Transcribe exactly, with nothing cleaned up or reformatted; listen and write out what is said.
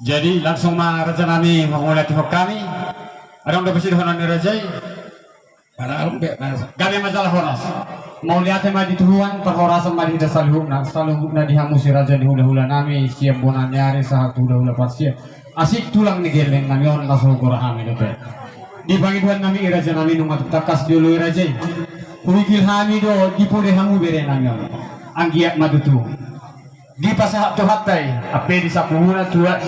Jadi langsung ma raja nami mangulati hon hami. Adong do pasti dohonon ni raja i? Gabe ma jala horas. Mauliate ma di Tuhan, parhorasan ma di hita saluhutna, saluhutna di hamu si raja ni hulahula nami sian bona ni ari sahat tu hulahula parsiap. Asik tulang ni gelleng nami on, na so hugora hami dope. Di pangidoan nami i raja nami nunga tangkas dioloi raja i. Huigil hami do dipode hamu bere nami on. Anggiat ma tutu dipasahat Tuhanta i, ampe di sapuluna tua